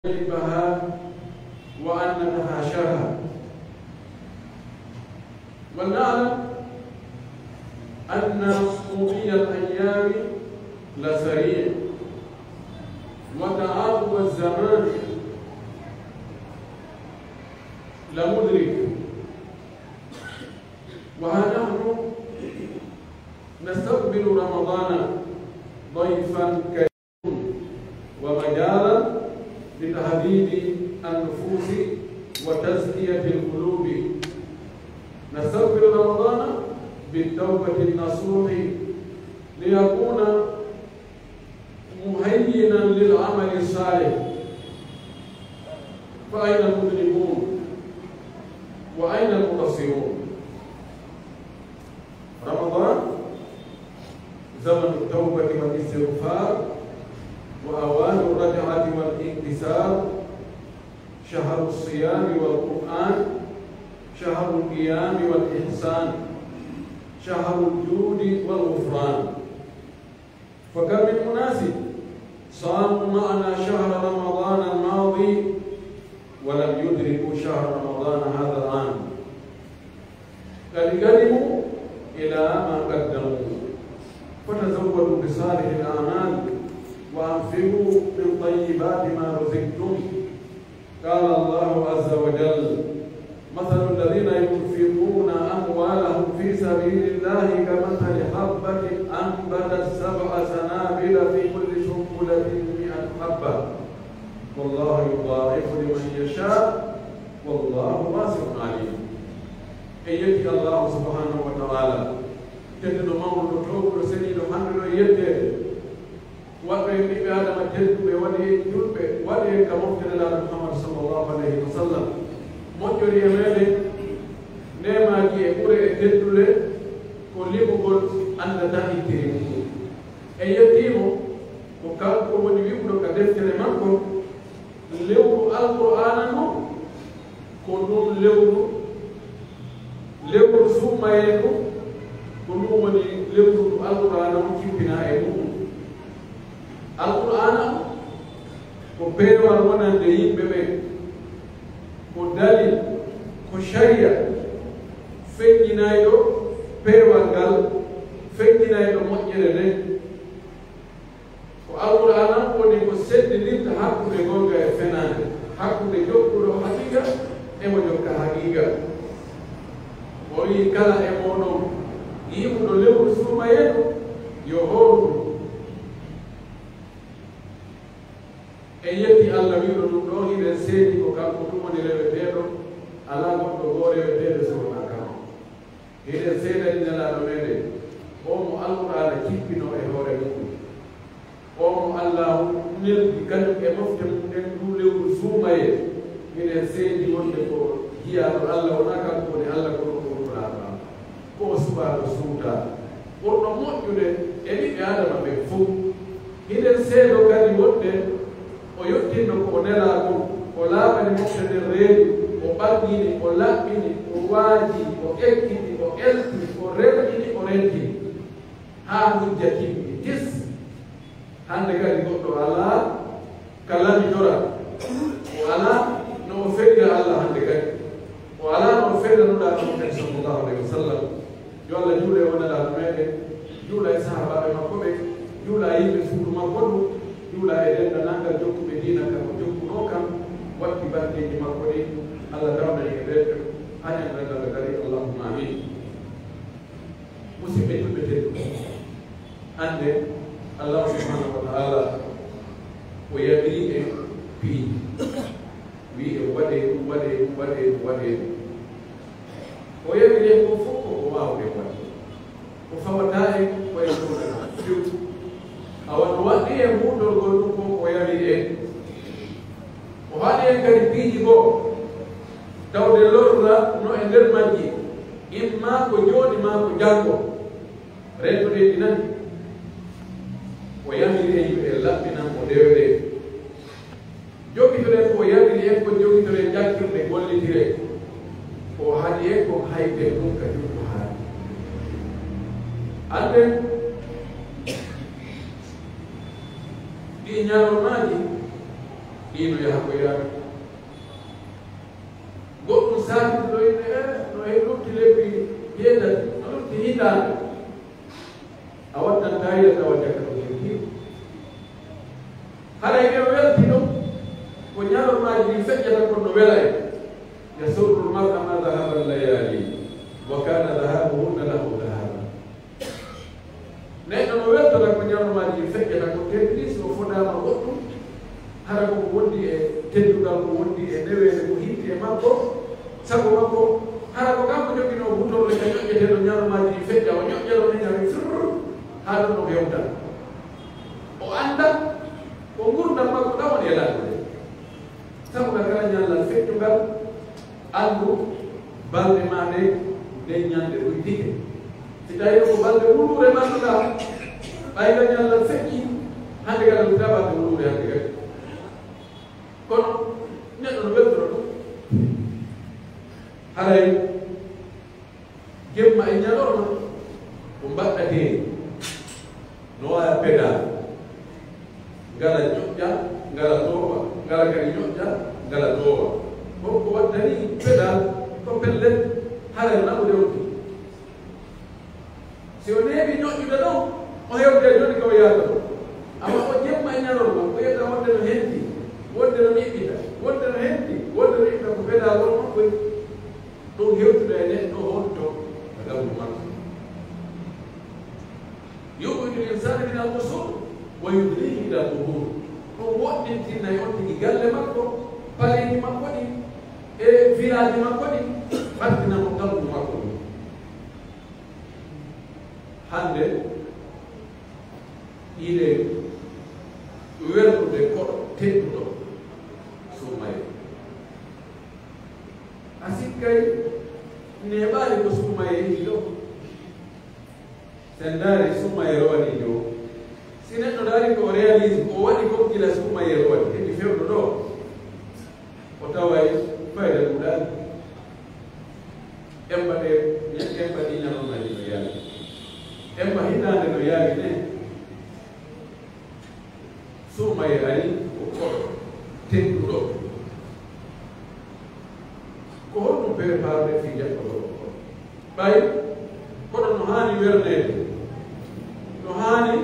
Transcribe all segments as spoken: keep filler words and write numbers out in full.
نجتنبها وأن نتحاشاها. ولنعلم أن مضي الأيام لسريع، وتعاقب الزمان لمدرك، وها نحن نستقبل رمضان ضيفا كريما ومجالا لتهذيب النفوس وتزكية القلوب. نستقبل رمضان بالتوبة النصوح ليكون مهينا للعمل الصالح. فأين المذنبون؟ وأين المقصرون؟ رمضان زمن التوبة والاستغفار، وأوان الرجعة والانكسار، شهر الصيام والقرآن، شهر القيام والإحسان، شهر الجود والغفران. فكم من أناس صاموا معنا شهر رمضان الماضي ولم يدركوا شهر رمضان هذا العام. قد قدموا إلى ما قدموا. فتزودوا بصالح الأعمال وأنفقوا من طيبات ما رزقتم. قال الله عز وجل: مثل الذين ينفقون أموالهم في سبيل الله كمثل حبة أنبتت سبع سنابل في كل سنبلة مئة حبة والله يضاعف لمن يشاء والله واسع عليم. En yetti Allahu subhanahu wa ta'ala, tedduɗo, mawnuɗo, towɗo, seniiɗo, handuɗo e yetteede. Waɗu en ɓiɓɓe Aadama tedduɓe, waɗu en julɓe, waɗu en ka mofte Nelaaɗo Muhammad sallallahu alayhi wa sallam. Moƴƴori e meɗen neemaaji e ɓure e teddule ko limugol anndataa ittiri muɗum. En yettii mo, ko kanko woni wi'uɗo ka deftere makko, lewru Alqur'aana ndu, ko ndun lewru, lewru suumayee ndu, ko ndun woni lewru ndu Alqur'aana on kippinaa e mu'un. Alqur'aana on ko peewal wonande yimɓe ɓen, ko dalil, ko shari'a feññinayɗo peewal ngal, feññinayɗo moƴƴere nden. Ko Alqur'aana on woni ko senndindirta hakkunde goonga e fenaande, hakkunde jokkuɗo haqiiqa e mo jokka haqiiqa. O wi'i, kala e mooɗon yi'uɗo lewru suumayee ndu, yo hooru ndu. En yetti Alla wi'uɗo ɗun ɗoo, hiɗen seedi ko kanko ɗun woni reweteeɗo, alaa goɗɗo goo reweteeɗo si wonaa kanko. Hiɗen seedani Nelaaɗo meɗen, on mo Alqur'aana kippinoo e hoore mu'un, on mo Allaahu neldi kañun e mofte mun ɗen nduu lewru suumayee. Hiɗen seedi wonde ko jiyaaɗo Alla, wonaa kanko woni Alla, kono ko woni Nulaaɗo Alla, ko o suɓaaɗo suutaaɗo, ɓurɗo moƴƴude e ɓiɓɓe Aadama ɓen fow. Hiɗen seedoo kadi wonde o yottinno ko o nelaa kon, o laaɓani mofte ɗen reedu, o ɓanngini, o laɓɓini, o waajii, o ekkiti, o elti, o rerɗini, o rentini, haa hujja timmi tis. Hannde kadi goɗɗo alaa ka lamitoraa, o alaa no o felira Alla hannde kadi, o alaa no o felira Nulaaɗo makko kadi, sallallahu alayhi wa sallam. Yo Alla juulu e o Nelaaɗo meɗen, juula e sahaabaaɓe makko ɓen, juula e yimɓe suudu makko ndun, juula e denndaangal jokkuɓe diina ka o jokkunoo kan, watti barkeeji makko ɗin, Alla tawna en e ɓen, hanen ragala gari, Allahumma amin. Musidɓe julɓe tedduɓe, annden Allahu subhanahu wa ta'ala o yaɓiri en piiji. Wi'i en waɗee ɗun, waɗee ɗun, waɗee ɗun, waɗee ɗun. O yaɓiri en kon fow ko ko waawɗen waɗde. Ko fawataa en ko en fewta few. Awa no waɗɗii en huutorgol ɗun kon ko o yaɓiri en. O haɗi en kadi piiji goo, tawde lorra no e nder majji, imma ko jooni maa ko janngo. Rentude ɗi nani. O yamiri en yo en laɓɓinan mo dewle. Jogitoren ko o yamiri en kon, jogitoren jakkirde, gollitiren. Ko o haɗi en kon, hayden ɗun ka jokku haali. Annden ɗii ñalormaaji, ɗi Hino yaha ko yaha. Goɗɗum saakituɗo ine, eh, no e lutti lebbi jeetati, no lutti hitaande. A wattan taayira tawa jaka ko heddii. Haray ɓe welti ɗum, ko ñalormaaji ɗin feƴƴata kon no wela en. يسر المرء ما ذهب الليالي، وكان ذهابهن له ذهابا. Neɗɗo no weltora ko ñalormaaji ɗin feƴƴata kon, teddi si o fodaama goɗɗum, hara ko ko wondi e teddungal, ko wondi e neweende, ko hitti e makko, sago makko, hara ko kanko joginoo huutorle ka ñoƴƴeteeɗo ñalormaaji ɗin feƴƴa, o ñoƴƴa ɗon e ñaami firr, haa ɗum no hewta. O annda ko ngurndan makko ɗan woni e lanɗude. Sabu ka kala ñallal feƴƴungal, anndu balɗe maa ɗen, nden ñande ɗuytike. Si tawii ko balɗe wuluure mannduɗaa, ɓay ka ñallal feƴƴi, hande kala ɗum taa balɗe wuluure hande kadi. Kono neɗɗo no weltora ɗum. Haray jemma e ñalorma ko mbaɗɗatee, no waawi pedal, ngala ñoƴƴa, ngala toowa, ngala kadi ñoƴƴa, ngala toowa. Ko ko wattani pedal ko pellet, haray naɓude on tigi. Si o neeɓi ñoƴƴude ɗon, o hewtee jooni ka o yaata ɗon. Amma ko jemma e ñalorma, ko yetta wonde no henti, wonde no ɓiɓɓita, wonde no henti, wonde no itta, ko pedal on on woni. Ɗum hewtude e neɗɗo honto ka ɓandu makko. يخرج الإنسان من القصور ويدنيه إلى القبور. Ɗum woɗɗintinay on tigi galle makko, paleeji makko ɗin, e village makko ɗin, ɓattina mo ɓandu makko ɗum. Hande, hiɗen welnude koɗo tedduɗo suumayee. A sikkay neeɓaali ko suumayee yiɗi ɗoo. Si en ndaari suumayee rowani joo, si neɗɗo ndaari ko o réalise, ko o waɗi kon gila suumayee rowani, heɓi fewndo ɗoo, o taway fayda ɗuuɗaali. Emma ɗe, emma ɗi ñalormaaji no yaawi. Emma hitaande no yaawi ne. Suumayee ari ko koɗo tedduɗo. Ko honɗum préparé fii jaɓɓagol koɗo? Ɓay koɗo no haani werneede, no haani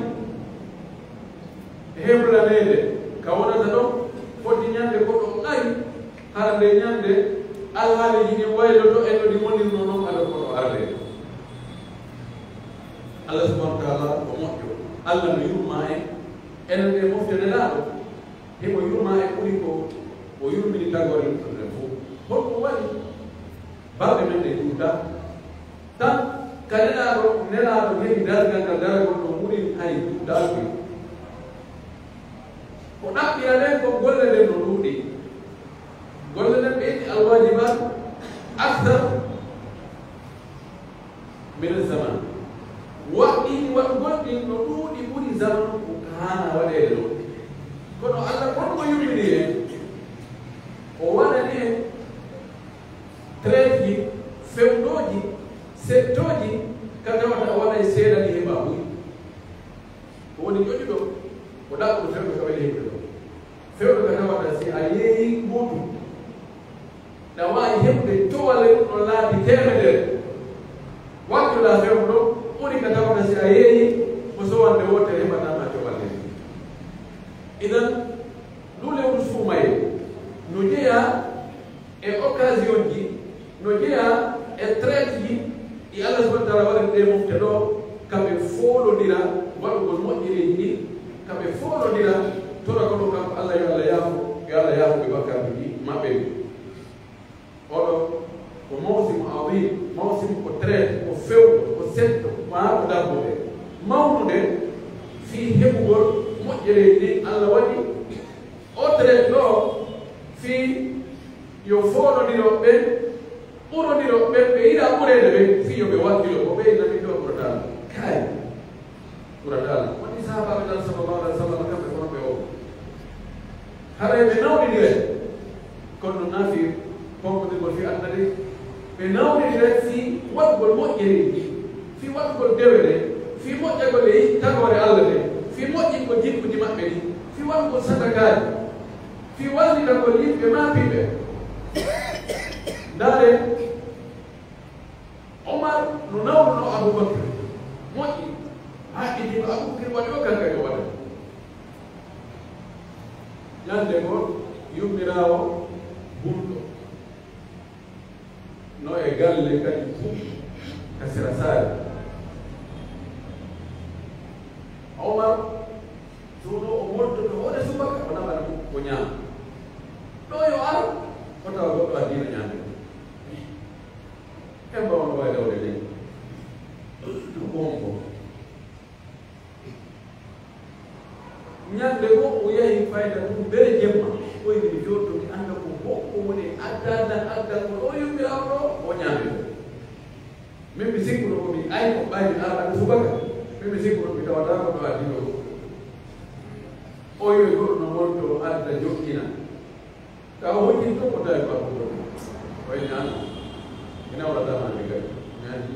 heblaneede, ka wonata ɗon foti ñande koɗo ɓay hara nde ñande alhaaliiji ɗin wayloto e no ɗi wonirnoo non ado koɗo arde. Allah subhanahu wa ta'ala ko moƴƴo. Allah no yurmaa en, enen ɓe mofte Nelaaɗo. Himo yurmaa en ɓuri ko o yurmini tagoore yimɓe ɓen fow. Holko waɗi balɗe men ɗen juutaa? Tan ka Nelaaɗo, Nelaaɗo heɓi dargal ngal daragol ɗon ɓuri hay juutaagu. Ko ɗaɓɓira ɗen ko golle ɗen no ɗuuɗi. Golle ɗen ɓeydi alwaajibaat akthar min zaman. Waɗɗiiɗi waɗugol ɗin no ɗuuɗi ɓuri zamanu ko ka haanaa waɗeede ɗoo. Kono Alla kon ko yurmini en, o waɗani en traiteji, fewndooji, settooji, ka tawata a waɗay seeɗa ɗi heɓa buy. Ko woni ƴoƴuɗo, ko ɗaɓɓuɗo fewndo ka weli heɓude ɗoo. Fewndo ka tawata si a yeeyi gootum, ɗa waawi heɓude cowale ɗum ɗon laabi teemedere. Waccuɗaa fewndo ɗon ɓuri ka tawata si a yeeyi ko sowande wootere heɓataa ma cowale. Idan, ɗum lewru suumayee no jeyaa e occasion ji, no jeyaa e traite ji ɗi Allah subhanahu wa ta'ala waɗani ɗee mofte ɗoo, ka ɓe foolondira waɗugol moƴƴereeji ɗin, ka ɓe foolondira tora kono kanko Allah, yo Allah yaafo, yo Allah yaafo ɓe bakkaatuuji maɓɓe ɗin. Oɗo ko mawsimu azim, mawsimu ko traite, ko fewndo, ko setto, maa ko darbude mawnunde fii heɓugol moƴƴereeji ɗin Allah waɗi. O traite ɗoo fii yo foolondiro ɓen, ɓurondiro ɓen ɓe yiɗaa ɓureede ɓen, fii yo ɓe wakkilo ko ɓe yiɗani ɗoo ɓurataa. Kay, ɓurataa. Woni sahaabaaɓe tan, sallallahu alaihi wa sallam, kamɓe kono ɓe o. Haray ɓe nawɗindire, kono no nafi pompodirgol fii aduna de. Ɓe nawɗindire fii waɗugol moƴƴereeji, fii waɗugol dewere, fii moƴƴagol e tagoore Allah nde, fii moƴƴingol jikkuuji maɓɓe ɗin, fii waɗugol sadakaaji. Fii wallitagol yimɓe maapiiɓe. Ndaaree, Omar no nawruno Abubakar. Moƴƴi. Haa itti ko Abubakar waɗi o, kanko kadi o waɗa. Ɲannde goo, yummiraawo hulɗo no e galle kadi fuu ka sera saare. Omar suuno o moltoto hoore subaka, o naɓana ɗum ko ɲaama. Ɗoo yo ar, o tawa goɗɗo addiino ɲaamde. Hemba on wawi rewde leydi. Ko bonko. Ɲannde goo o yahi fayda ɗum bere jemma, o wi'i, "Mi jooɗo mi annda ko honko woni adda, adda ko ɗoo yummiraawo ɗoo, o ɲaami ɗum." Min mi sikkuno ko mi ay ko ɓayri arɗa subaka, min mi sikkuno mi tawata ko ɗo addi ɗoo. O wi'i goɗɗo no molto adda joɗɗina. Tawa hojji to ko tawi ko ko. Ko en an. Ina wala dama de kadi. Mi andi,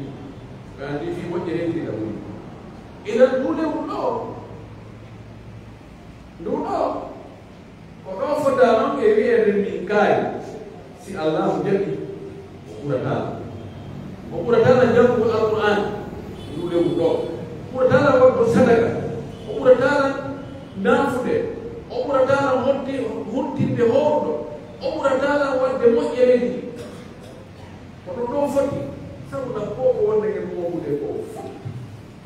mi andi fi moƴƴere en tida woni. Idan ndu lewru ɗoo. Ndu ɗoo. Ko ɗoo fota non e wi'ede min kaari. Si Allaahu jaɓi, o ɓurataala. O ɓurataala janngugol Alqur'aana, ndu lewru ɗoo. O ɓurataala waɗugol sadaka. O ɓurataala naafude. O ɓurataala honti-, huntinde hoowuɗo. O ɓurataala waɗde moƴƴereeji. Ko ɗum ɗoo foti, sabu na ko ko wonde e mooɓude ko fof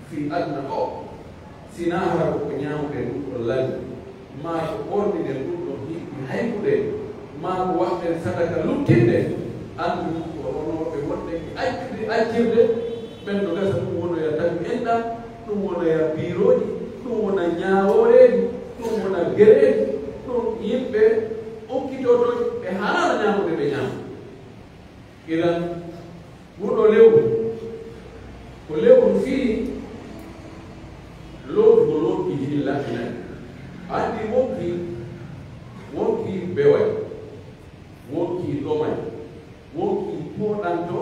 fii aduna oo. Si naa hara ko ko ɲaamuɗen ɗum ɗon lali, maa ko ɓorniɗen ɗum ɗon hiɓɓi haybude, maa ko waɗɗen sadaka luttinde, anndu ko ronooɓe wonɓe e accude, accirde, ɓen no gasa ɗum wonoya tawi enɗan, ɗum wonoya biirooji, ɗum wona ɲaawooreeji, ɗum wona gereeji, ɗum yimɓe okkitotooji, ɓe haanaano ɲaamude ɓe ɲaama. Idan, nguɗo lewru, ko lewru fii lootugol wonkii ɗin laɓɓinay. Anndi wonkii, wonkii beway, wonkii ɗomay, wonkii pooɗanto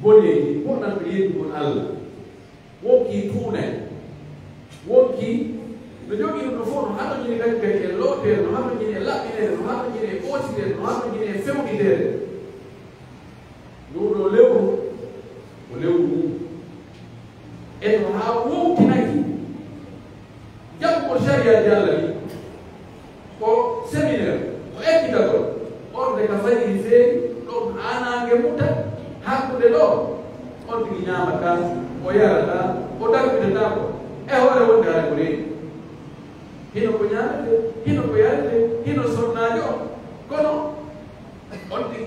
boneeji, pooɗanto yeddugol Alla. Wonkii tuunay. Wonkii no jogii ɗum ɗo fof, no hatonjini kadi kadi e looteede, no hatonjini e laɓɓineede, no hatonjini e ɓoositeede, no hatonjini e fewnditeede. Nduu ɗoo lewru ko lewru mum. E no haa wowtinaki jaɓugol sariyaaji Alla ɗin. Ko séminaire, ko ekkitagol. On de ka fajiri feeri, ɗon haa naange muta, hakkunde ɗoo, on tigi ɲaamataa, o yarataa, o dartitataako, e hoore wonde hara ko reeni. Hino ko ɲaamete, hino ko yarete, hino sonnaajo, kono on tigi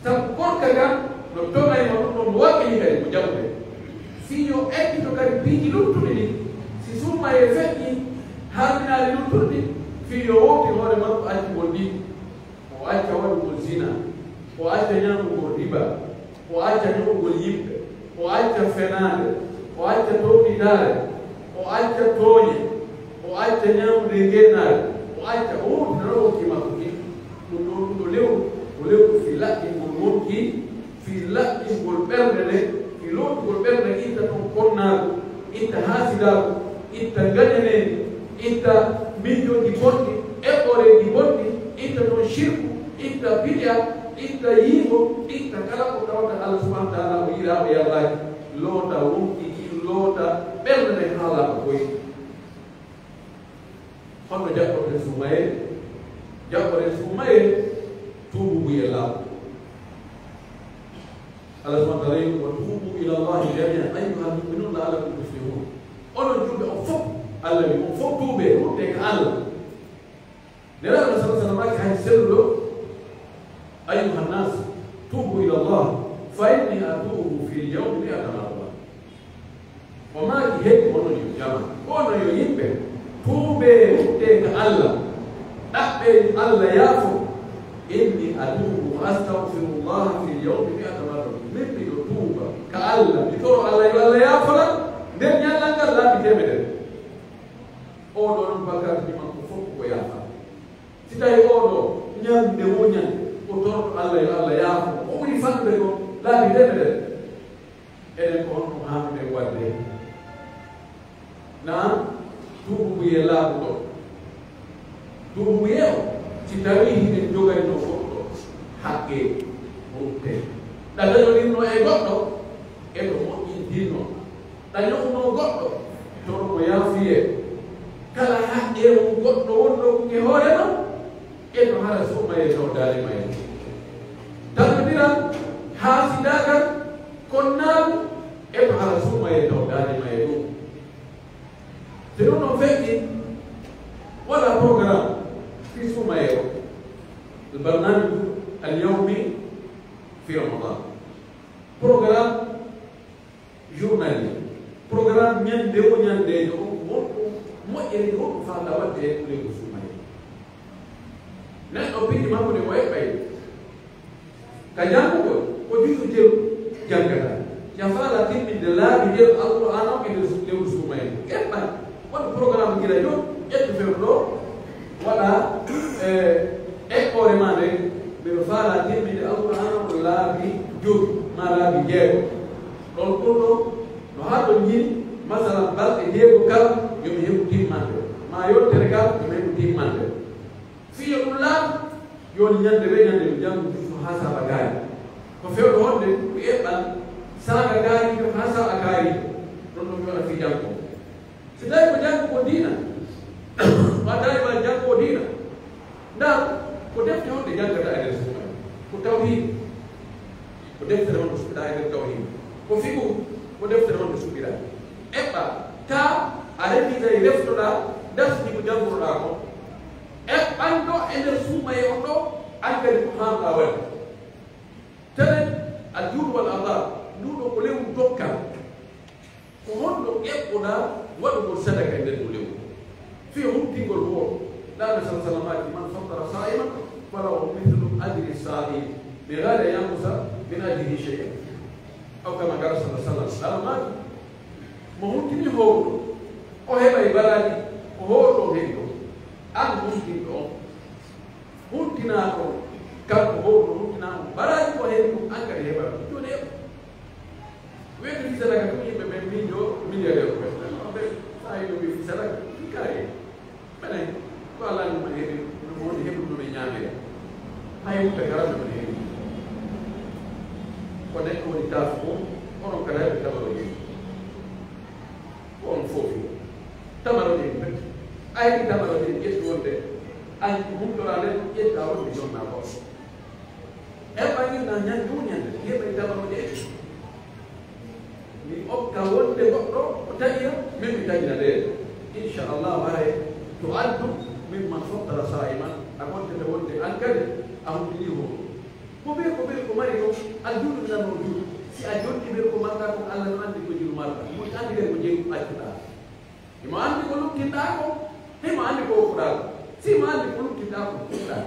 Sabu korka kan no toŋay mo ɗum ɗon, mo wakkili kadi mo jaɓude. Fii yo ekkito kadi piiji luttuɗi ɗin, si suumayee feƴƴi harminaali luttuɗi ɗin, fii yo wowtin hoore makko accugol ɗi. O acca waɗugol zina, o acca ɲamugol riba, o acca ɲoɓugol yimɓe, o acca fenaande, o acca towɗitaare, o acca tooɲe, o acca ɲamude ngeenaari, o acca o wowtina ɗo wonkii makko kin. Ɗum ɗoo, ɗum ɗoo lewru, ko lewru fii laɓɓingol wonkii, fii laɓɓingol ɓernde nden, fii lootugol ɓernde, itta ton konnaagu, itta haasidaagu, itta ngaɲaneendi, itta miijooji bonɗi, eɓɓoreeji bonɗi, itta ton shirku, itta bidi'a, itta yiingo, itta kala ko tawata Allah subhanahu wa ta'ala o yiɗaa, o yardaaki. Loota wonkii kin, loota ɓernde nden, haalaa ko boyi. Honno jaɓɓorten suumayee? Jaɓɓoren suumayee tuubu, buy e laaɓu. Allah subhanahu wa ta'ala wi'i, "Wa tuubu ila Allahi jami'an ayyuhal mu'minun la'allakum tuflihun." Onon julɓe on fof, Allah wi'i, on fof tuubee, ruttee ka Allah. Nelaaɗo sallallahu alaihi wasallam maaki hay selluɗo, "Ayyuhan nas, tuubu ila Allah, fa inni atuubu fil yawmi mi'ata marra." O maaki, "Hey, onon yo jamaa, onon yo yimɓe, tuubee, ruttee ka Allah, ɗaɓɓee Allah yaafo. Inni atuubu wa astaghfirullaha fil yawmi mi'ata marra." Min miɗo tuuba ka Allah, mi toro Allah yo Allah yaafo lan nder ɲallal ngal laabi teemedere. Oo ɗoo non bakkaatuuji makko fof ko yaafaa. Si tawii oo ɗoo ɲande woo ɲande o toroto Allah yo Allah yaafo mo, o ɓuri fanɗude ko laabi teemedere. Enen ko honɗum haanduɗen waɗde? Naam, tuubu buy e laaɓu ɗoo. Duumuyee on, si tawii hiɗen jogaynoo goɗɗo haqqee, o ruttee. Ɗa dañodirnoo e goɗɗo, e ɗo moƴƴintinoo. Ɗa ɲo'unoo goɗɗo, toro mo yaafuyee. Kala haqqee mun goɗɗo wonɗo e hoore maa, e to hara suumayee tawdaali ma e ɗun. Talnodiral, haasidaagal, konnaagu, e to hara suumayee tawdaali ma e ɗun. Si ɗun non feƴƴii, waɗaa programme fii suumayee on. Al barnaamij al yawmi fi Ramadan. Programme journalier. Programme ɲande woo ɲandeejo on, ko honɗun moƴƴere, honɗun faalaa waɗde e lewru suumayee. Neɗɗo piiji makko ɗin o eɓɓay. Ka janngugol, ko juzu tew janngata. Hiɗa faalaa timminde laabi tew Alqur'aana on e nder su-, lewru suumayee. Eɓɓan, waɗu programme gila jooni, ƴettu fewndo ɗoo, waɗaa, eh, eɓɓoore maa nden, miɗo faalaa timminde Alqur'aana on laabi jowi, maa laabi jeego. Ɗon ɗun ɗon, no haa ɗon yini, masalan, balɗe jeego kala, yo mi heɓu timmande. Maa yontere kala, yo mi heɓu timmande. Fii yo ɗun laaɓu, yo woni ɲande bee ɲande mi janngu juzu haa saa'a gaari. Ko fewndo honde? Ko eɓɓan saa'a gaariijo haa saa'a gaariijo. Ɗun ɗon mi waɗa fii janngo. Si tawii ko janngo ko diina, maa tawii ko janngo ko diina, ndaa ko defte honde janngataa e nder suudu? Ko tawhiid. Ko deftere honde suɓiraa e nder tawhiid? Ko fiqhu. Ko deftere honde suɓiraa? Eɓɓaa, taa a remisay reftoɗaa, darsuuji ko janngunoɗaa kon. Eɓɓan ɗoo e nder suumayee on ɗoo, an kadi ko haanɗaa waɗde. Telen, al juud wal ataa, nduu ɗoo ko lewru dokkal. Ko honno eɓɓuɗaa waɗugol sadaka e nder nduu lewru? Fii humtingol ko, Nulaaɗo sallallaahu alayhi wa sallam maaki, "Man fattara saa'iman falahu mithlu ajri saa'im, min ghayri an yanqusa min ajrihi shay'an." Aw kama qaala sallallaahu alayhi wa sallam. Nulaaɗo maaki, mo huntini hoowuɗo, o heɓay baraaji ko hoowuɗo on heɓi kon. An huntinɗo on, huntinaa kon, kanko hoowuɗo huntinaa on, baraaji ko heɓi kon, an kadi heɓaa ɗun. Jooni eɓɓu. Weeɓi fii sadaka tun, yimɓe ɓen miijoo milliardaire ko ɓen. Ɓen, ɓen, sa yiɗi ɓe fii sadaka, fii kaaye. Menen, ko Alla no men heɓi, no mo woni heɓude no men ɲaamira. Hay wutta kala no men heɓi. Ko neɗɗo woni taafu ko, onon kala heɓe tabarooje. Ko on fofi. Tabarooje en ɓen. A heɓi tabarooje en, ƴettu wonde, a humtoraa nden, ƴetta wonde jonnaa ko. Eɓɓa inna ɲande wo ɲande, heɓay tabarooje. Mi okka wonde goɗɗo o taƴira, min mi taƴira nde. Inchallahu, haray to addu min man fattara saa'iman, a gontete wonde an kadi a huntini ko. Ko bee ko bee ko mari ɗon, aljuudu minal mawjuud. Si a jonni bee ko marɗaa kon, Alla no anndi ko juru marɗaa. Mo anndi kadi ko jeygu accuɗaa. Himo anndi ko luttinɗaa kon, himo anndi ko okkuɗaa kon. Si himo anndi ko luttinɗaa kon ɗuuɗaa,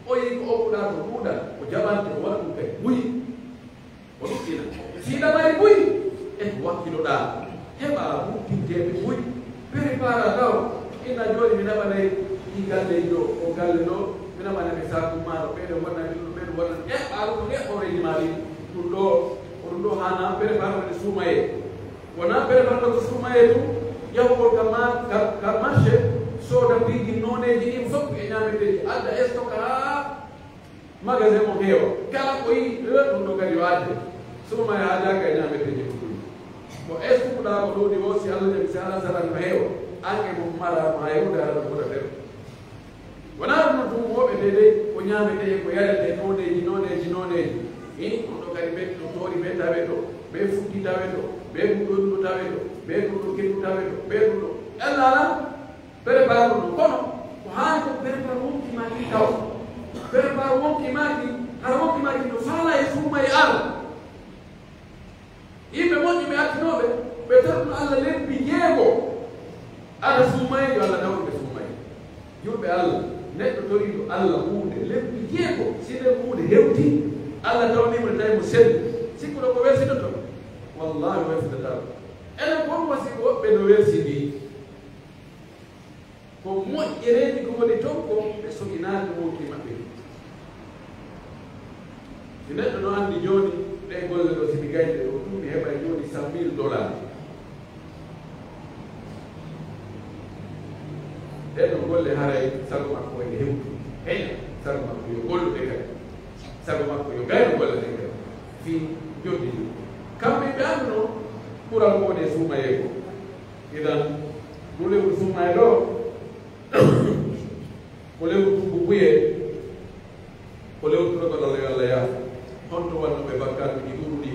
o yi'i ko okkuɗaa kon ɗuuɗaa, o jaɓante, o waɗa ɗun kadi buy. O luttina. Si ɗamay buy, e ko wakkiloɗaa. Heɓaa huɓɓinteeɓe buy. Prépara taw. Inna jooni mi naɓanay ɗii galleeji ɗoo, oo galle ɗoo, mi naɓana ɓe saaku maa ɗoo, ɓee ɗoo waɗana min ɗun, ɓee ɗoo waɗana. Eɓɓaa ɗun ko eɓɓooreeji maa ɗin. Ɗun ɗoo, ko ɗun ɗoo haanaa préparande suumayee. Wonaa préparande ko suumayee tun, yahugol ka ma-, ka, ka marché, sooda piiji nooneeji ɗin fow e ɲaameteeji, adda stock haa magasin on heewa. Kala ko yi'i, eh, ɗun ɗoo kadi yo adde. Suumayee haajaaka e ɲaameteeji ɗin. Ko stock-ɗaa ko ɗuuɗi woo, si Alla jaɓi, si alasara no heewa, an e mun maraa mo hay huunde, hara no fota nder. Wonaa ɗun non tun, woɓɓe de, de ko ɲaametee, ko yaretee, nooneeji, nooneeji, nooneeji. Hii, on ɗoo kadi ɓee ɗoo toori ɓee tawee ɗoo, ɓee futti tawee ɗoo, ɓee ɗun ɗoo, ɗun ɗoo tawee ɗoo, ɓee ɗun ɗoo, keddu tawee ɗoo, ɓee ɗun ɗoo. Alla alaa, prépare ɗun ɗoo. Kono, ko haani ko prépare wonkii maa kii taw. Prépare wonkii maa kii, hara wonkii maa kii no faalaa e suumayee Alla. Yimɓe moƴƴi ɓe attinooɓe, ɓe torino Alla lebbi jeego. Ada suumayee, yo Alla tawnu ɓe suumayee. Julɓe Alla, neɗɗo toriiɗo Alla huunde lebbi jeego, si nden huunde hewtii, Alla tawni mo, tawi mo selli. Sikkuɗo ko welsindoto? Wallaahi, o welsindataa ko. Enen kon wasi woɓɓe no welsindii. Ko moƴƴereeji ko woni ton kon, ɓe so'inaali wonkii maɓɓe ɗin. Si neɗɗo no anndi jooni, ɗee golle ɗoo, si mi gayni ɗoo, ɗun mi heɓay jooni cent mille dollars. Ɗee ɗoo golle golle, haray sago makko e hewtu. Eey, sago makko yo gollude kadi. Sago makko yo gaynu golle ɗen kadi. Fii joddi ɗum. Kamɓe ɓe annduno ɓural ko woni e suumayee ko. Idan, ɗum lewru suumayee ɗoo, ko lewru tuubu buyee. Ko lewru tuubagol Alla, yo Alla yaafo. Honto wannoo ɓe bakkaatuuji ɗuuɗuɗi?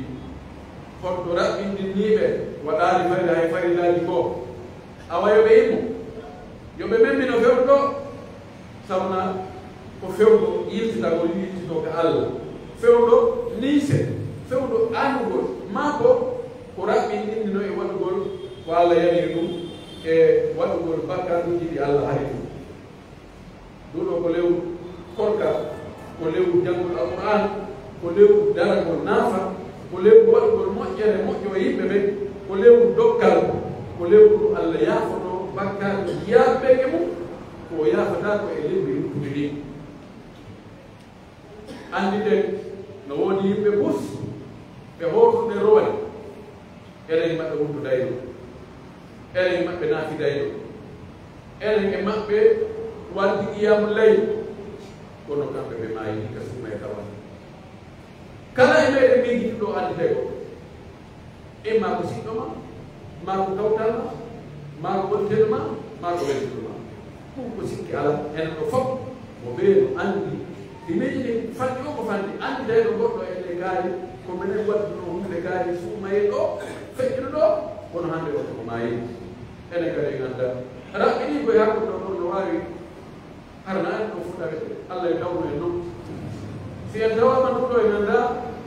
Honto raɓɓindinnii ɓe waɗaali fayda hay farillaaji goo? Awa yo ɓe immo, yo ɓe memmino fewndo ɗoo. Sabuna ko fewndo yiltitagol, yiltitoo ka Alla. Fewndo niise, fewndo annugol, maa ko ko raɓɓindinnoo e waɗugol ko Alla yamiri ɗum, e waɗugol bakkaatuuji ɗi Alla haɗi ɗum. Ɗum ɗoo ko lewru korka, ko lewru janngol Alqur'aan, ko lewru daragol naafa, ko lewru waɗugol moƴƴere moƴƴo e yimɓe ɓen, ko lewru dokkal, ko lewru ndu Alla yaafoto bakkaatu jiyaaɓe ɓen e mum, ko o yaafataa ko e lewru luttuɗi ɗin. Annditen, no woodi yimɓe bus, ɓe hootruɓe rowani. Enen e maɓɓe wuttudayno, enen e maɓɓe naafidayno, enen e maɓɓe waɗdi qiyaamu layl, kono kamɓe ɓe maayii ka suumayee tawa. Kala e meɗen miijiiɗo ɗoo annditay goɗɗo, imma ko siɗɗo ma, maa ko kawtal ma, maa ko wonteeɗo ma, maa ko welduɗo ma. Ɗum ko sikke alaa, enen ɗoo fof mo ɓeeɗo anndi. Si miijiɗen fanɗi oo ko fanɗi, annditayno goɗɗo e ɗee kaari, ko menen waɗduno huunde kaari suumayee ɗoo, feƴƴuno ɗoo, kono hannde on ko maayii. Enen kadi en anndaa. Raɓɓiɗii ko e hakkunde on, no waawi, hara na en ɗoo fof tawete. Alla e tawno en non. Si en tawaama ɗum ɗoo, en anndaa,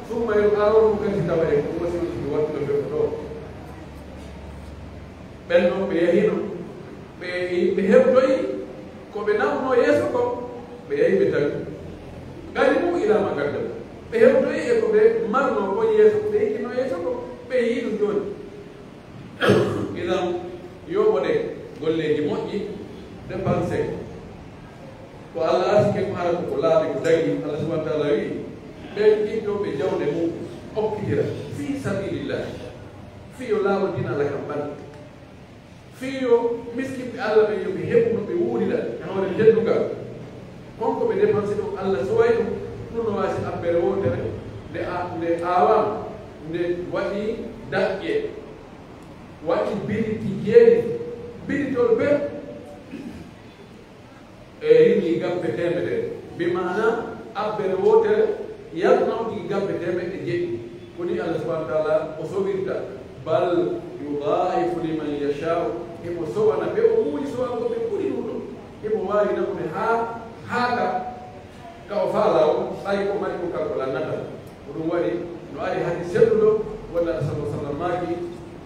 suumayee arono kadi tawa en, ko wasi on sigi waɗtude ɓe ko ɗoo. Ɓen ɗon ɓe yahiino, ɓe, ɓe hewtoyi ko ɓe nawunoo yeeso kon, ɓe yahi ɓe tawi. Qadimuu ilaa maa qaddamu. Ɓe hewtoyi e ko ɓe marnoo kon yeeso, ko ɓe yiɗinoo yeeso kon, ɓe yi'i ɗum jooni. Idan, yooɓoɗen golleeji moƴƴi, dépensé. Ko Alla arsike ko hara ko, ko laaɓi, ko dagi, Alla subhaanahu wa ta'aalaa wi'i, ɓen ittooɓe jawle mum, okkitira, fii sabiilillaahi, fii yo laawol diina Alla kan ɓannu. Fii yo miskinɓe Alla ɓen, yo ɓe heɓu no ɓe wuurira e hoore teddungal. Kon ko ɓe dépensé ɗon, Alla soway ɗum, ɗum no waasi abbere wootere, nde a-, nde aawaama, nde waɗi daƴƴe, waɗi biliti jeeɗiɗi, bilitol ɓen, e rimii gabbe teemedere, bi maana abbere wootere yaltino tigi gabbe teemeɗɗe jeɗɗi. Ko nii Alla subhaanahu wa ta'aalaa o sowirta, bal yudaa'ifu liman yashaa'u, himo sowana ɓe o muuyi sowangol ɓe ɓuri ɗum ɗon. Himo waawi naɓude haa, haa ka, ka o faalaa on, ɓay ko mari ko kanko lannata. Ko ɗum waɗi, no ari hadiis selluɗo, wonde Alla sallallaahu alayhi wa sallam maaki,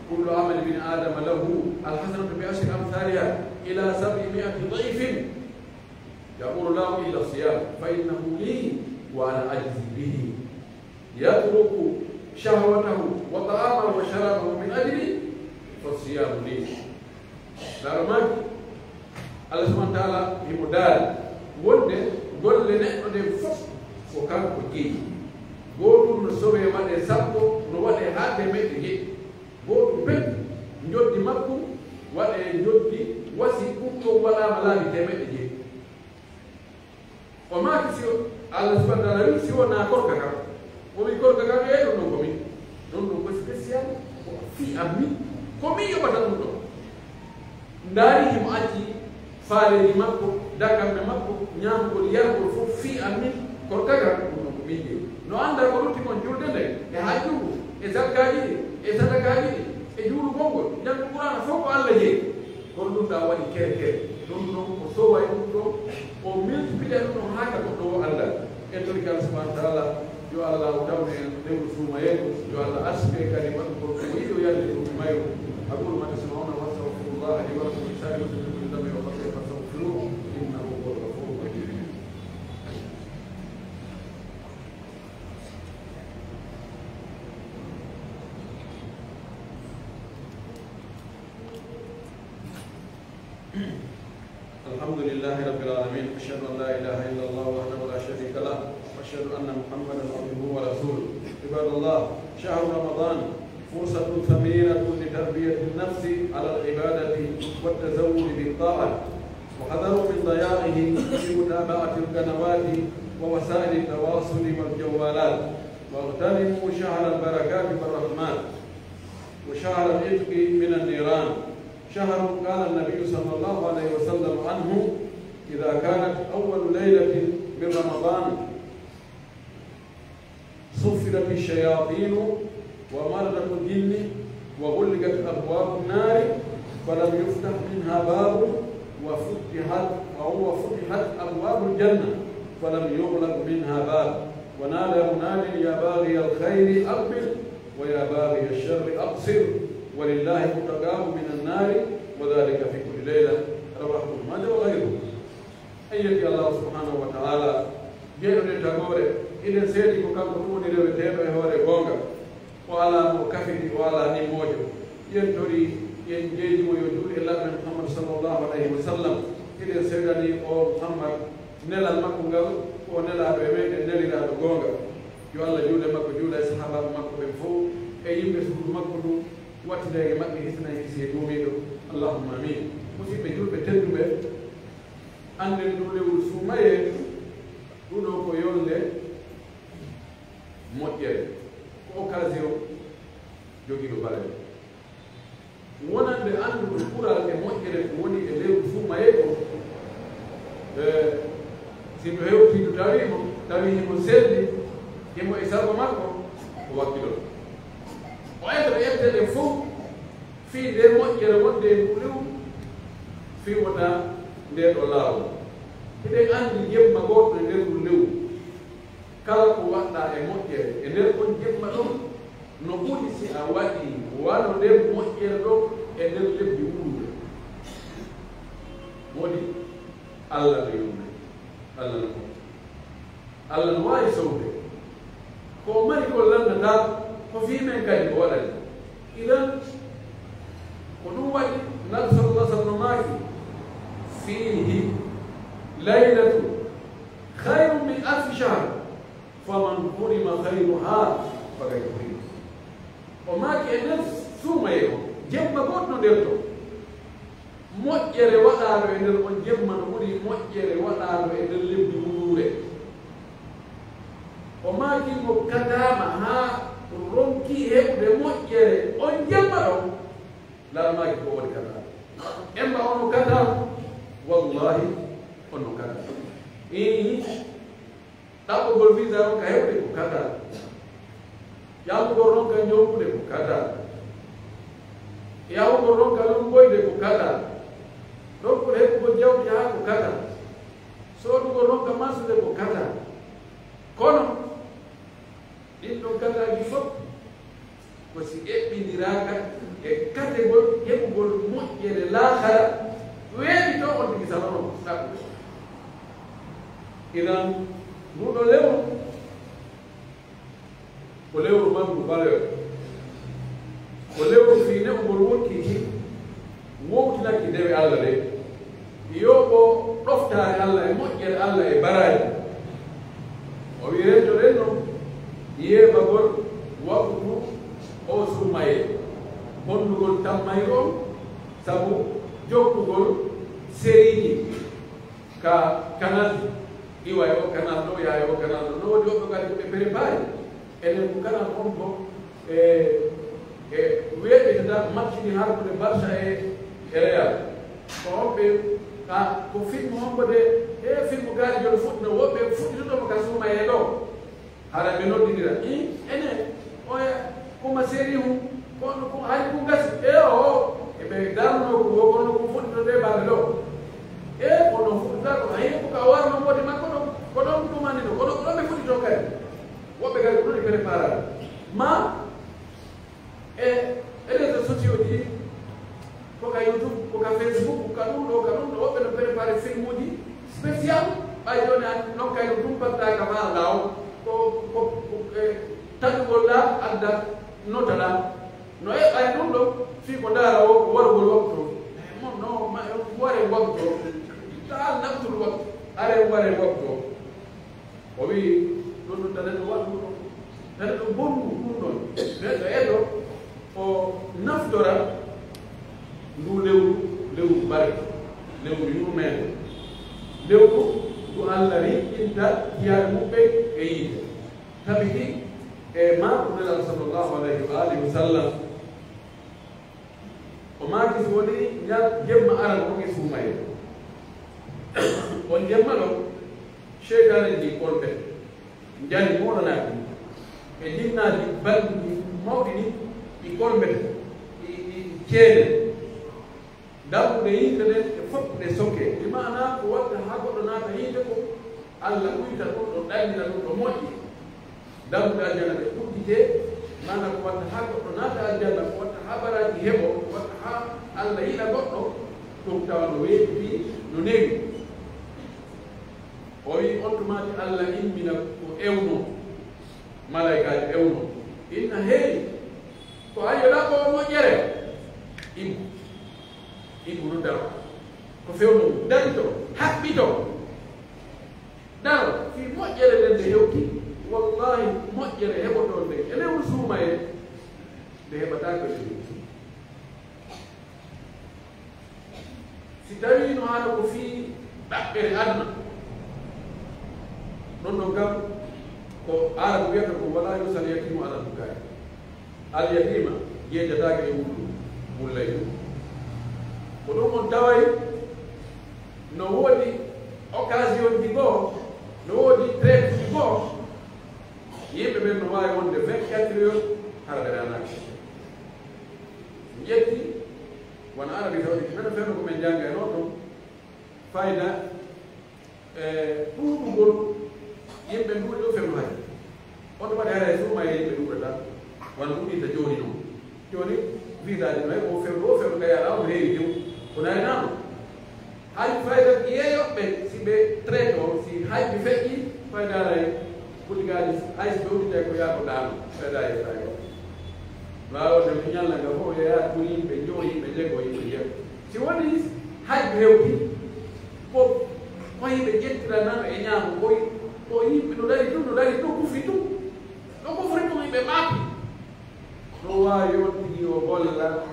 "Kullu amali ibni Aadama lahu, al-hasanatu bi ashri amsaalihaa, ilaa sab'i mi'ati di'fin, ya'muru Allaahu illa as-siyaam, fa innahu lii, wa ana ajzii bihi. Yatruku shahwatahu wa ta'aamahu wa sharaabahu min ajlii, fa as-siyaamu lii." Laara maaki, Alla subhaanahu wa ta'aalaa himo daali wonde golle neɗɗo ɗen fof ko kanko jeyi. Gootum no sowee waɗee sappo, no waɗee haa teemeɗɗe jeɗɗi. Gootum pet, njoddi makko waɗee njoddi wasi ɗum ɗon waɗaama laabi teemeɗɗe jeɗɗi. O maaki, si o, Alla subhaanahu wa ta'aalaa wi'i, si wonaa korka kan. O wi'i, korka kan, e ɗum ɗon ko min. Ɗum ɗon ko spécial, ko fii an min. Ko min yoɓata ɗum ɗon. Ndaari himo acci faaleeji makko, dakamɓe makko, ñaamugol, yarugol fof fii an min. Korka kan, ɗum ɗon ko min jeyi. No anndaa ko lutti kon julde nden, e hajjugu, e zakkaaji ɗin, e sadakaaji ɗin, e juulugol ngol, janngu Qur'aana, fof ko Alla jeyi. Kono ɗum ɗaa waɗi kere kere. Ɗum ɗon ko soway ɗum ɗon, o multiplier ɗum ɗon haa ka goɗɗo o anndaa. En torike Alla subhaanahu wa ta'aalaa, yo Alla o tawnu en lewru suumayee ndu, yo Alla arsike kadi waɗugol ko o yiɗi, o yaltini ɗum e mayru. أقول ما تسمعون وأستغفر الله لي ولكم ولسائر المسلمين من كل ذنب وخطيئة فاستغفروه إنه هو الغفور الرحيم. الحمد لله رب العالمين. أشهد أن لا إله إلا الله وحده لا شريك له، وأشهد أن محمدا عبده ورسوله. عباد الله، شهر رمضان فرصة ثمينة لتربية النفس على العبادة والتزود بالطاعة. وحذروا من ضياعه في متابعة القنوات ووسائل التواصل والجوالات، واغتنموا شهر البركات والرحمات وشهر العتق من النيران، شهر قال النبي صلى الله عليه وسلم عنه: إذا كانت أول ليلة من رمضان صفدت الشياطين ومردة الجن وغلقت أبواب النار فلم يفتح منها باب وفتحت، وهو فتحت أبواب الجنة فلم يغلق منها باب، ونادى مناد: يا باغي الخير أقبل ويا باغي الشر أقصر، ولله عتقاء من النار، وذلك في كل ليلة. رواه ابن ماجه وغيره. En yetti Allaahu subhaanahu wa ta'aalaa, jeyɗo ɗen tagoore, hiɗen seedi ko kanko tun woni reweteeɗo e hoore goonga. O alaa mo kafidi, o alaa nimmoojo. Hiɗen tori, hiɗen jeeji mo yo juulu e Laaɗo men Muhammad sallallaahu alayhi wa sallam. Hiɗen seedani o Muhammad nelal makko ngal, ko o nelaaɗo e meɗen, neliraaɗo goonga. Yo Alla juulu e makko, juula e sahaabaaɓe makko ɓen fow, e yimɓe suudu makko ndun, wattida e maɓɓe hisna e kisiyee duumiiɗo. Allahumma amiin. Musidɓe julɓe tedduɓe, annden nduu lewru suumayee, nduu ɗoo ko yolnde moƴƴere, ko occasion jogiiɗo balaa. Wonande anndude ɓural e moƴƴere ko woni e lewru suumayee kon, e, si no hewtii no tawii mo, tawii himo selli, himo e sago makko, o wakkiloto. O enta ɓe ƴettee ɗen fow fii ndee moƴƴere wonde e nduu lewru, fii wota ndee ɗoo laawol. Hiɗen anndi jemma gooto e nder nduu lewru, kala ko waɗɗaa e moƴƴere e nder on jemma ɗon, no ɓuri si a waɗii wano nden moƴƴere ɗon e nder lebbi wuluure. Woni Alla no yurmee, Alla no moƴƴi. Alla no waawi sowde. Ko o mari kon lannataa, ko fii men kadi o waɗani. Idan, ko ɗun waɗi Nabi sallallaahu alayhi wa sallam maaki: "Fiihi laylatun khayrun min alfi shahr, faman hurima khayruha faqad hurim." O maaki e nder suumayee on, jemma goɗɗo nder ton, moƴƴere waɗaaɗo e nder on jemma no ɓuri moƴƴere waɗaaɗo e nder lebbi wuluure. O maaki mo kadaama haa ronkii heɓude moƴƴere on jemma ɗon, Laamɗo maaki ko woni kadaama. Emma on no kadaama, wallaahi on no kadaama. Ii. Ɗaɓɓugol visa ronka heɓude ko kadaal. Ƴamugol ronka njonkude ko kadaal. Yahugol ronka lumboyde ko kadaal. Ronkugol heɓugol jawdi haa ko kadaal. Soodugol ronka mansude ko kadaal. Kono, ɗin ɗon kadaaji fof ko si eɓɓindiraaka e kategol heɓugol moƴƴere laakara, weeɓi ton on tigi sanono ɗaɓɓude. Idan, nduɗo lewru, ko lewru mangu valeur. Ko lewru fii ne'ugol wonkii ki, wowtinaki dewe Alla ɗen. Yoɓo ɗoftaare Alla e moƴƴere Alla e baraaji. O wi'i, rentoɗen non yeeɓagol waqtu o suumayee, bonnugol tammayru on, sabu jokkugol seriiji ka kanalji, iwa e o kanal ɗo, yaha e o kanal ɗo. No woodi woɓɓe kadi ɓe préparé. Enen ko kala on ko e, e weeɓitata match ɗi harkude Barça e, e Real. Ko on ɓe, a, ko film on ko de, e film gaari jono fuɗɗino, woɓɓe fuɗɗitoto mo ka suumayee ɗo. Hara ɓe noddidira. I, enen, oya, kuma seri hum, ko on, ko hari ko gasi. E o, e ɓe darno ko, ko no ko fuɗɗito de balɗe ɗo. E ko no fuɗɗita ko, ayi ko ka warno wodi makko ɗo, ko ɗon ɗumani ɗo, ko ɗon, ko ɗon ɓe fuɗɗito kadi. Woɓɓe kadi ko ɗon e préparé. Ma, e, e réseaux sociaux ji, ko ka YouTube, ko ka Facebook, ka ɗum ɗo, ka ɗum ɗo, woɓɓe no préparé filmuji spécial, ɓay jooni an, non kay no ɗum batta ka ma laawol, ko, ko, ko, e, taƴugol la, adda, nota la. No e ɓay ɗum ɗo, fii ko ndaara o, ko warugol waktu o. E, mon no, ma, ware waktu o. Taal naftul waktu, are ware waktu o. O wi'i, ɗun ɗun tane no waɗu ɗun, tane no bonnu ɗun ɗon. Neɗɗo eto o naftora ndu lewru, lewru barke, lewru yurmeende, Yaade muɓɓen e yiite. Tabiti e maaku Nelaaɗo sallallahu alayhi wa alihi wa sallam. O maaki si wonii ñal-, jemma aran on e suumayee. On jemma ɗon, seytaane ɗi kolɓe, njani moolanaaki, e jinnaaji balɗi mawɗi ɗi, ɗi kolɓe, ɗi, ɗi ceede. Dammuɗe yiite ɗen e fof ɗe sokkee. Bi maanaa ko watta haa goɗɗo naata yiite ko Alla uyta ɗum, ɗo ɗannina ɗum, ɗo moƴƴi. Dammuɗe aljanna ɗe udditee, maanaa ko watta haa goɗɗo naata aljanna, ko watta haa baraaji heɓoo, ko watta haa Alla yiɗa goɗɗo, ɗum tawa no weeɓi fii, no newi. O wi'i, on tumaati Alla immina ko ewnoo, malaykaajo ewnoo. Inna, hey, ko ayo ɗaɓɓo o moƴƴere? Immo. Immo no daro. Ko fewndo mum. Darito. Haɓɓito. Daro. Fii moƴƴere nden nde hewti. Wallaahi, moƴƴere heɓotoo nden. E lewru suumayee, nde heɓataake nde hewti. Si tawii no haala ko fii ɗaɓɓere aduna, ɗon ɗon kam ko Aarabu wiyata ko, "Walaa yusal yatiimu alal bukaa'i." Al yatiima jeejataake e wullu, wullay ɗum. Ko ɗum on taway no woodi occasion ji goo, no woodi traite ji goo, yimɓe ɓen no waawi wonde vingt-quatre heures hara ɓe ɗaanaaki. Ƴetti, wano Arabi Sawditi, menen fewndo ko men jannga e non ton, fayda, e, ɗuuɗugol yimɓe nduuɗi ɗo fewndo hari. On waɗi haray suuma e yimɓe ɗuuɗata, wano ɗuuɗirta jooni non. Jooni, visa ji no, ko fewndo, o fewndo ka yaɗa, o heewi tew, ko nayi naano. Hay fayda yeeyooɓe, si ɓe traite o, si hay ɓe feƴƴi, fayda aray, kuligaaji, hay si ɓe udditay ko yaa ko ɗaano, fayda e fayda. Waawa de mi ñalla nga fof yeeyaa pour yimɓe njowo, yimɓe jeego, yimɓe jeego. Si wonii hay ɓe hewti, ko, ko yimɓe ƴettiranaano e ñaamo, ko, ko yimɓe no dari tun, no dari tun, kufi tun. No kufri tun yimɓe maapi. No waawi on tigi o golla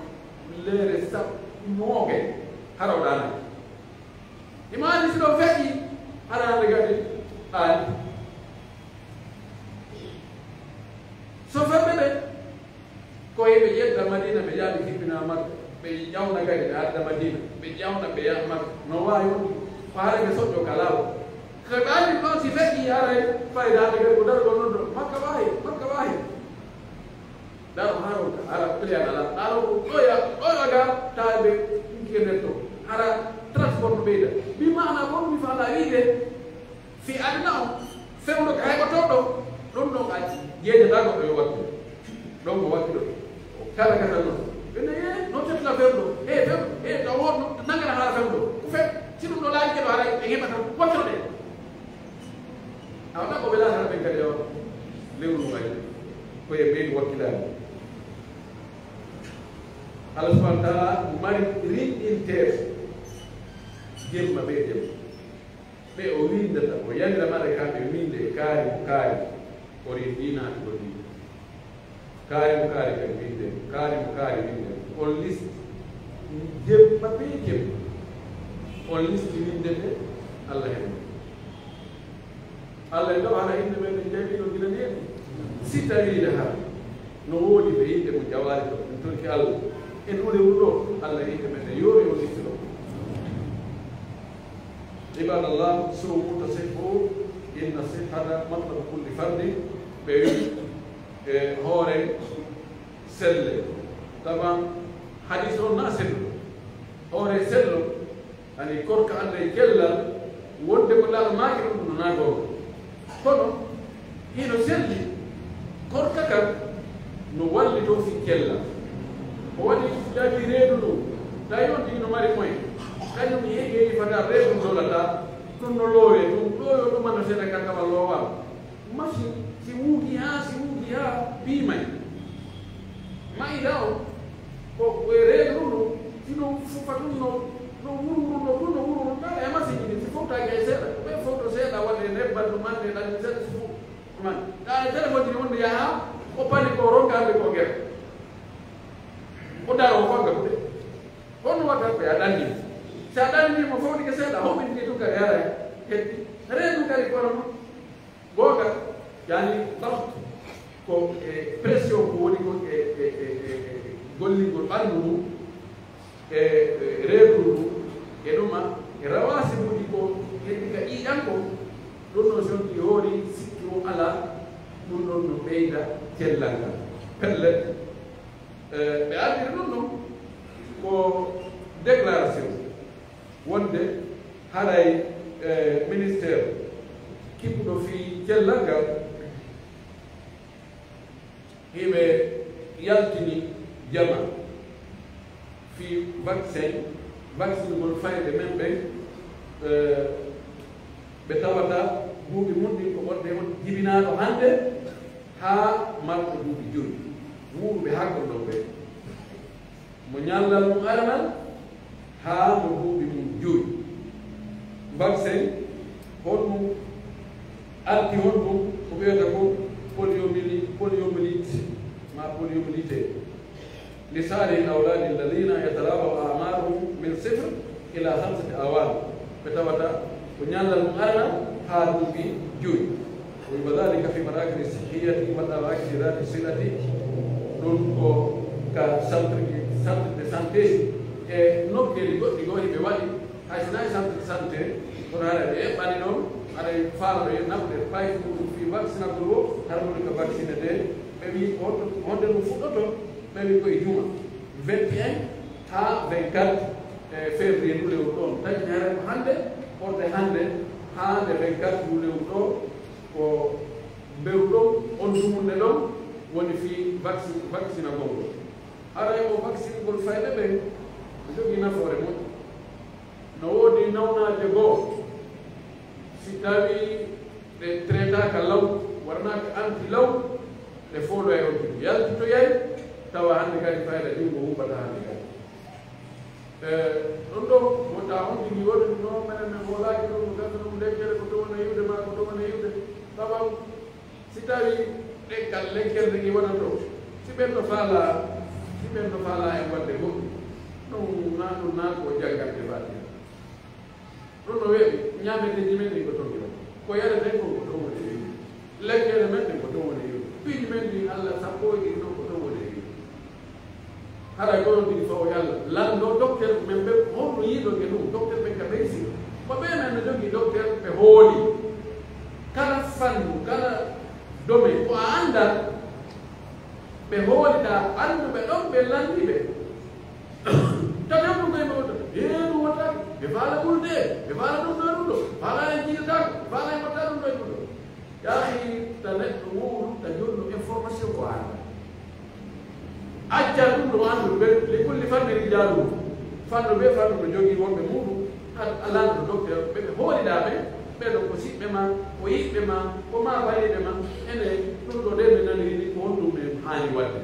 leere sappo nooge hara o ɗaanay. Imaani si ɗon feƴƴi, hara hande kadi ɗaani. So fembe ɓe, ko e ɓe ƴetta Madina, ɓe jaabi jippina Makka, ɓe ƴawna kadi ɓe adda Madina, ɓe ƴawna ɓe yaha Makka. No waawi on, ko hara ɓe soƴƴo ka laawol. Ko ɓe anndi ɗon si feƴƴi, haray fayda hande kadi ko dargol non ɗon. Makka waawi, Makka waawi. Daro haron ka, hara client ala, daro ko ɗoya, ɗoya ga, taade, ɗum ke netto. Hara transport no ɓeyda. Bi maana bon mi fala wiide, fi aduna on, fewndo ka heɓotoo ɗo, ɗum ɗon a jeejataa goɗɗo yo wattu. Ɗon ko wattu ɗo. Kala ka tan non. Ɓe ne, eh, no tettata fewndo. Eh, fewndo. Eh, taw on, nangana hara fewndo. Ko fe, si ɗum ɗo laaji ke ɗo hara, ɓe heɓata, wattu ɗo ɗe. A wona ko welaa tan ɓen kadi, o lewru ngu wayi ko e ɓeydu wakkilaare. Allah subhanahu wa taala mari rinɗinteeɓe jemma ɓe jemma. Ɓe o winndata, o yamira maɗa kamɓe winnde e kaari mo kaari, o rinɗinaaki o ɗiɗi. Kaari mo kaari kadi winnde, kaari mo kaari winnde. On listi jemma bee jemma. On listi winnde nde Allah heɓi. Allah e ɗo hara innde men en jawii ɗo gila neeɓi. Si tawii nde hara no woodi ɓe innde mo jawaali ɗo, en torki Allah. En ɗuure wuro ɗo, Allah e innde men en yoori on listi ɗo. Ibadallah, suumu tasihhu, inna sihhata matlabu kulli fardin. Ɓe wi, e hoore selle. Taban, hadis on na selluɗo. Hoore sello, ani korka annda e cellal, wonde ko Laara maaki ɗum no naagoo. Kono, hino selli, korka kan no wallitoo fii cellal. Ko waɗi si tawi reedu ndun, tawi on tigi no mari moyen, kañum heewi fata reedu ndolata, ɗum no loowee, ɗum ɗo yo ɗum anno seeɗa kan kama loowaa. Machine, si wuugi haa, si wuugi haa, piimay. Mayda on, ko, ko e reedu ɗum ɗo, si no fufa ɗum no, no wuru wuru no, ɗum no wuru wuru, tawa e machine ɗin, si fowtaaki hay seeɗa. Ko ɓe fowto seeɗa, waɗa e nebbal ɗum, mande ɗan seeɗa, si fow. Ɗum an, tawa e téléphone ɗin wonde yaha, ko pani ko ronkaade ko gere. Ko daro o fanga kuɗe. Kono wata ko ya ɗanni. Si a ɗanni mo fowtike seeɗa, hoɓintike tun kadi hara heddi. Reedu kadi kono non. Yani, donc, ko e pression ko woni ko e, e, e, e, e gollingol ɓanndu ndu, e, e reedu ndu, e ɗuma, e rawasibuuji ko heɓi ka ƴiiƴan ko, ɗum ɗon si on ɗi hoori, sikki on alaa, ɗum ɗon no ɓeyda cellal ngal. Pellet, e, ɓe ardiri ɗum ɗon ko déclaration. Wonde haray, e, ministère kippuɗo fii cellal ngal, hiɓe yaltini jama fii vaccin, vaccinugol fayɓe men ɓen, e, ɓe tawata duuɓi mun ɗin ko ɓurɓe on jibinaaɗo hannde haa marɗo duuɓi joyi, wuuruɓe haa kon ɗon ɓen. Mo ñallal mum aranal haa mo duuɓi mum joyi. Vaccin, honɗum arti honɗum? Ko ɓe wiyata ko poliomyeli-, poliomyélite, ma poliomyélite. لصالح الأولاد الذين يتراوح أعمارهم من صفر إلى خمسة أعوام. Ɓe tawata ko ñallal mum aranal haa duuɓi joyi. ويبقى ذلك في مراكز الصحية والأماكن ذات الصلة. Ɗun ko ka centre, centre de santé e nokkeeli goɗɗi goo hiɓe waɗi. Hay si nay centre de santé, kono haray ɓe eɓɓani ɗon, haray faalaɗo e naɓude payɗo ɗum fii vaccinagol woo, hara woni ka vacciné de. Ɓe wi'i ko honto, honde ɗum fuɗɗoto? Ɓe wi'i ko e juma vingt et un haa vingt-quatre, e, février ndu lewru ɗon. Tawi ñaare ko hannde, ɓorde hannde haa nde vingt-quatre ndu lewru ɗo, ko mberu ɗon, on dumunde ɗon woni fii vaccin-, vaccinagol ngol. Haray o vaccinugol fayɓe ɓen, no jogii nafoore moƴƴo. No woodi nawnaaje goo, si tawii ɗe tretaaka law, waɗanaaka anti law, ɗe fooloyay on tigi. Yaltitoyay, tawa hannde kadi fayda ɗin ko huɓɓata hannde kadi. E, ɗon ɗoo, wota on tigi woodi no menen men hoolaaki ɗum, no gasa ɗum lekkere ko to wona yiwde maa ko to wona yiwde. Sababu, si tawii ɗen kal lekkere tigi wona to, si ɓen no faalaa, si ɓen no faalaa en waɗde goɗɗum, ɗum naa ɗum naa ko janngande Faatiha. Ɗun no weeɓi, ñaameteeji men ɗin ko ton woni. Ko yareten kon ko ton woni e wiide. Lekkere men ɗen ko ton woni e wiide. Piiji men ɗin Alla sappo e ɗiɗi ɗon ko ton woni e wiide. Haray ko non tigi fawo Alla. Lanndo docteur men ɓe, honno yiiɗon e ɗum? Docteur ɓen ka ɓeysi. Ko ɓe men no jogii docteur ɓe hooli. Kala fannu, kala domaine, ko a anndaa, ɓe hooliɗaa annduɓe ɗon, ɓe lanndi ɓe. Tawi on ɗum kay ɓe wonta, ee, ɗum wontaake. Ɓe faala ɓulde, ɓe faala ɗum ɗo e ɗum ɗo, faala en jiidataa, ɓe faala en waɗtaa ɗum ɗo e ɗum ɗo. Yaa akhi, ta neɗɗo wowlu, ta jollu information ko annda. Acca ɗum ɗo anndu, ɓe, li kulli fannin rijaalun. Fannu bee fannu no jogii wonɓe muuɗum, a, a lanndo docteur, ɓe ɓe hooliɗaa ɓe, ɓee ɗoo ko siɓɓe ma, ko yiɓɓe ma, ko ma baliiɓe ma, ene ɗum ɗo de ɓe naniri ni, ko honɗum ɓe haani waɗde?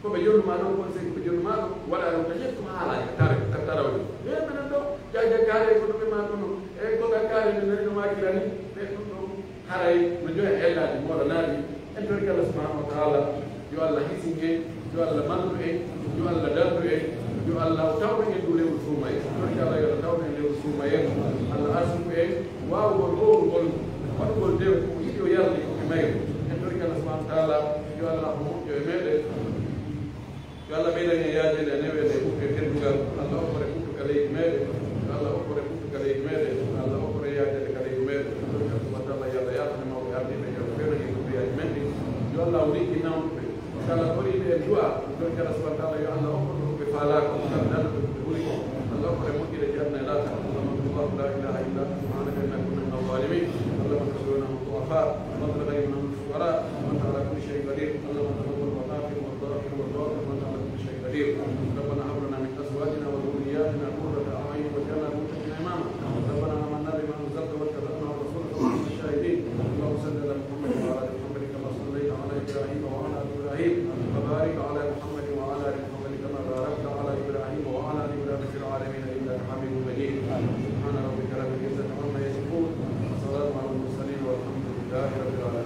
Ko ɓe jonnu maa ɗon, conseil ko ɓe jonnu maa ɗon, waɗa ɗon ka ƴettu haalaaji, ka tare, ka tarawde. Ɓe menen ɗo, jaaja kaare ko ɗume maa kono, e ko ka kaare ɓe nani no maa kira ni, ɓe ɗum ɗo, haray no joya ellaaji moolanaaɗi. En torike Allah subhanahu wa ta'ala, yo Allah hisin en, yo Allah mallu en, yo Allah dardu en, yo Allah tawru en ndu lewru suumayee. En torike Allah yo Allah tawru en lewru suumayee, Allah arsuku en, waawugol hoorugol, waɗugol dew, ko yiɗi o yardi ko e mayru. En torike Allah subhanahu wa ta'ala, yo Allah ko moƴƴo e meɗen. Yo Allah ɓeydan en yaajeende e neweende e ɓuttu e teddugal. Allah okkore ɓuttu ka leydi meɗen. Yo Allah okkore ɓuttu ka leydi meɗen. Yo Allah okkore yaajeende ka leydi meɗen. En torike Allah subhanahu wa ta'ala, yo Allah yaafane mawɓe ardiiɓe, yo Allah fewnan en ɓuttuyaaji men ɗin. Yo Allah o rinki nawnuɓe. Kala toriiɓe en du'a, ɗon kala subhanahu wa ta'ala, yo Allah okku ɗum ɓe faalaa ko, kala danda ɗum ɓe ɓuri ko. Allah okku ɓe moƴƴere e aduna e laakhira. اللهم أنت الله لا إله إلا أنت سبحانك إنا كنا من الظالمين. اللهم اغفر لنا الضعفاء، وأنت الغني ونحن الفقراء، وأنت على كل شيء قدير. اللهم أنت الأول والآخر والظاهر والباطن، وأنت على كل شيء قدير. ربنا هب لنا من أزواجنا وذرياتنا قرة أعين واجعلنا للمتقين إماما. ربنا آمنا بما أنزلت واتبعنا الرسول فاكتبنا مع الشاهدين. اللهم صل على محمد وعلى آل محمد كما صليت على إبراهيم وعلى آل إبراهيم. وبارك على محمد وعلى آل محمد كما باركت على إبراهيم وعلى آل إبراهيم في العالمين إنك حميد مجيد. سبحان ربك رب العزة عما يصفون. وسلام على المرسلين والحمد لله رب العالمين.